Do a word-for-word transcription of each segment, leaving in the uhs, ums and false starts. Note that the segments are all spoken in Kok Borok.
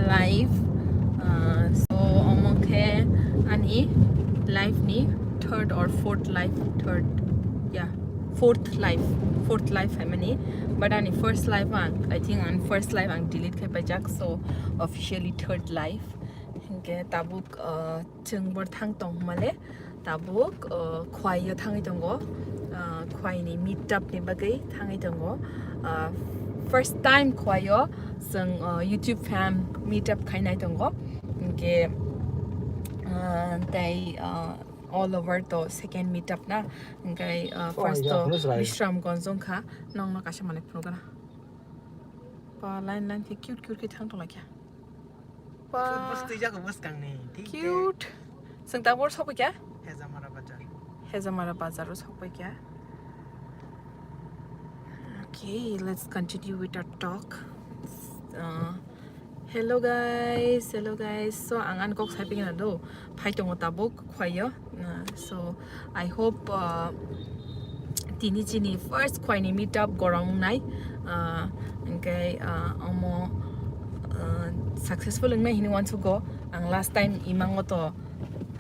life. Uh, so omo khe ani life ni third or fourth life, third, yeah, fourth life, fourth life hai mani. But ani first life ang, I think ani first life ang delete khai paijak, so officially third life. Hinkhe tabuk, uh, chwng bor thang tong hwnmale, tabuk, uh, Khwaio thangwi tongo, uh, Khwaini meet up ni bagwi thangwi tongo. Uh, first time Khwaio chwng, uh, YouTube fam meet up khainai tongo. Hinkhe, uh, tei, uh, all over to second meet up na. Hinkhe, uh, first to Bishramganj wngkha, nongno kaisa manwi phunukgana. Pa line line khe cute cute khe thang tonglaikha. Ba. Bwswk twijak mwskangni, thik de. Cute. Chwng tabuk sokbai kha? Hezamara bazar. Hezamara bazar o sokbai kha. Okay, let's continue with our talk. Uh, hello guys, hello guys. So ang ani kok sai pingna do. Phai tongo tabuk Khwaio. Uh, so I hope, uh, tini chini first Khwaini meet up gorong nai. Uh, hinkhe, uh, omo, uh, successful wngnai hini uansukgo. Ang last time imango to.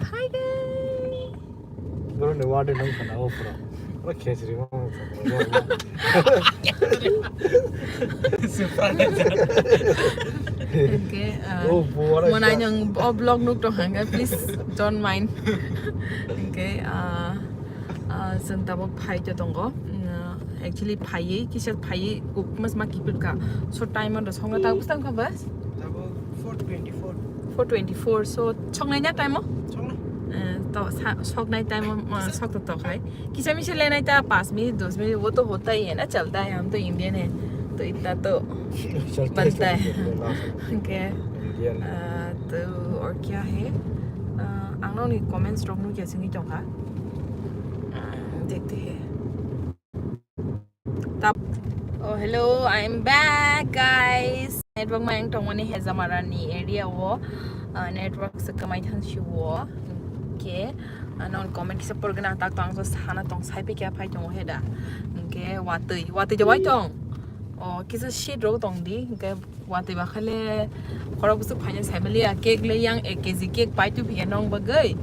Hi guys. Borok ni word nang khana o pura. Oro khesri ma. Hinkhe, uh, oh, bo oro mwnai kya? Nwng o vlog nuk tong hangkhe, please don't mind. Hinkhe, uh, uh, chwng tabuk phai to tongo. Mm, actually phaiwi, kisa phaiwi, ukmas ma kipit ka. So time ano songna tabuk bwsang kha bas? Tabuk four twenty-four. Four twenty-four. So songnai na time o? Songna. Eh, to sa-, soknai time o, ma, sok to tok hai. Kisa misa lenai ta, panch minute, dos minute, wo to hota hi hai na, chalta hai, hum to Indian hai, to itna to bantai hai. Okay. Ah, to aur kya hai? Ah, ang nokni comments rok nukya singwi tongkha. Ah, dekhte hai. Tap. Oh, hello, I'm back, guys. Network mayung tongmani Hezamara ni area o, uh, network se kamai thang si o. Hinkhe, uh, non comment kisa porgana tak tong, so sana tong, sai pe kya phai tong heda. Hinkhe watwi, watwi de wai tong. Oh, kisa shit rok tong di. Hinkhe watwi bakhale khorok bwswk phaina sai mali ya, cake le yang ek K G cake pai tu phiya nong bagwi.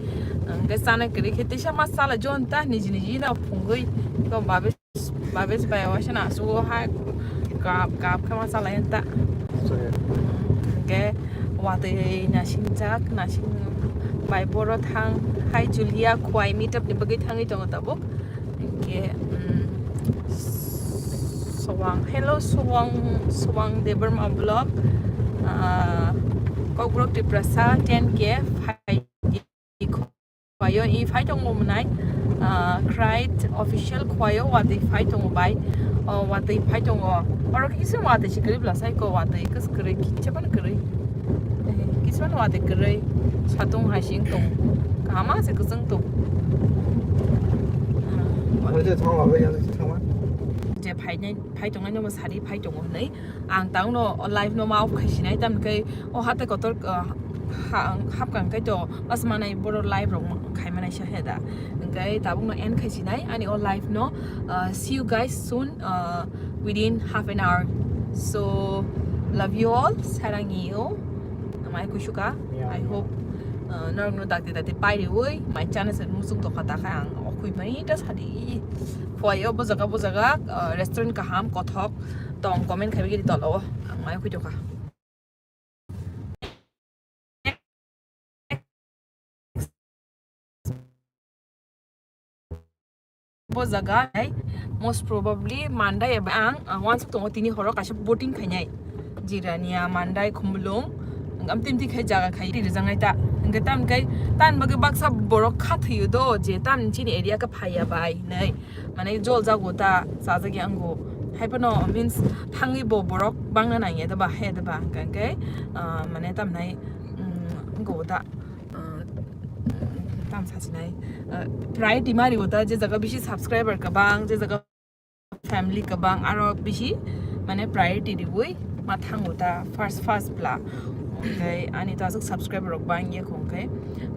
Hinkhe sana kwrwi khe tisa masala jon ta niji niji na phungwi. Ko babe Babes bai waisa na asugo hai kap kap khe ma chalai ta. Sorry. Hinkhe watwi nasingjak, nasing bai boro thang hai Julia Khwai meetup ni bagwi thangwi tongo tabuk. Hinkhe, mm, Swang, hello Swang, Swang Debbarma vlog. Ah, Kokborok Tiprasa ten K phai. Khwaio i phai tongo mwnai, ah, Khwrai official Khwaio watwi phai tongo bai. O watwi phai tongo. Oro kisa watwi si kwrwi bwla sai ko watwi kis kwrwi kisa phano kwrwi. Eh, kisa phano watwi kwrwi. Satung hai sing tong. Kaham se kwchwng tong. Ah, Abo je thang abo yang je thang ma. Je phai nai, phai tongnai no sari phai tongo hwnwi. Ang tangno o live no ma off khai sinai tam khe o hate kotor, ah, ha-, hapkang khe to mas manai boro live rok khai manai sa he da. Hinkhe tabuk no end khai sinai ani o live no, ah, see you guys soon, ah, within half an hour. So love you all, sarang you. Mai kusuka. Yeah, I hope, ah, norok no dakti dakti pai riwi mai chana se musuk tokha ta khai ang okhui mai ta sadi. Khwai o bojaga bojaga, ah, restaurant kaham kothok tong comment khai bigiri tolo ang mai okhui tokha. Bo jaga hai, most probably Mandai eba ang, ah, wansuk tongo tini horo kaisa boating khainai. Jirania, Mandai, Khumulwng, am tim ti khai jaga khai ri rijak nai ta. Hingke tam kai tan bagwi baksa borok kha thwiyo do je tam chini area khe phaiya bai hinui. Mane jol jago ta chajak ya ango. Hai phano means thangwi bo borok bangna nangya da ba hai da ba hingke, ah, mane tam nai, mm, go ta. Ah, tam sasinai, ah, priority ma rio ta, je jaga bisi subscriber kwbang, je jaga family kwbang, aro bisi mane priority riwi ma thango ta first first bla. Oke, ani ta aswk subscriber rok bang ye khong khe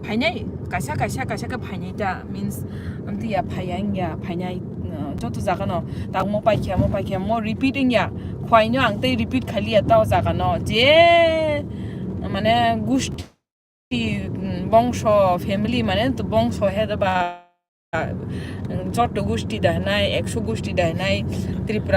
phainai kaisa kaisa kaisa khe phainai ta means amtwi ya phaiya wngya phainai, uh, joto jaga no ta mo paikha mo paikha mo repeat wngya khwai no ang tei repeat khaliya ta o jaga no je mane gusti, mm, bongso, family mane to bongso he ba, mm, joto gusti da hinai, ekso gusti da hinai, Tripura